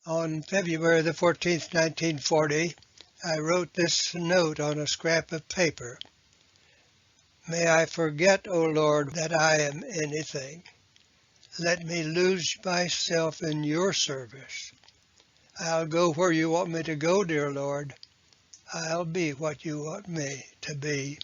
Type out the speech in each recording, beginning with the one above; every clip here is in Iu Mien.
On February the fourteenth, nineteen forty, I wrote this note on a scrap of paper. May I forget, O Lord, that I am anything. Let me lose myself in your service. I'll go where you want me to go, dear Lord. I'll be what you want me to be.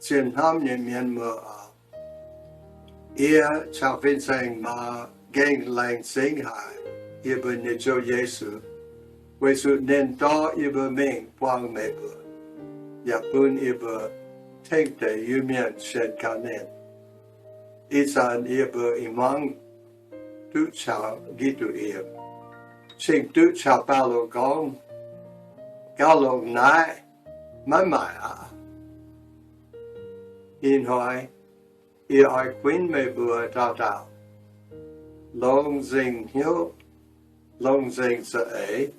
Zien hnamv nyei mienh muoz aac, yie, Caux Fin-Saeng, maaih gengh laengz zingh haic yie mbuo nyei Ziouv Yesu, weic zuqc ninh dorh yie mbuo mingh buangh meih mbuo, yaac bun yie mbuo tengx deix Iu-Mienh sienx kaux ninh. Ih zanc yie mbuo ih hmuangv duqv caux Giduc yiem, cingx duqv caux Baulo gorngv, Gauh longx naaiv, maiv maaic aqv. Ih hnoi yie oix kuinv meih mbuo dauh dauh longc nzengc hnyouv, longc nzengc za'eix,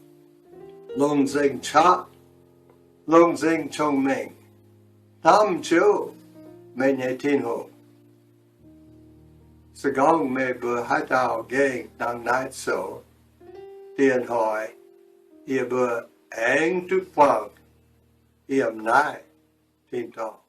longc nzengc qaqv, longc nzengc cong-mengh hnamv Ziouv, meih nyei Tin-Hungh. Se gorngv meih mbuo haaix dauh gengh nangh naaiv zoux, dieh hnoi yie mbuo aengx duqv buangh yiem naaiv tin-dorngh.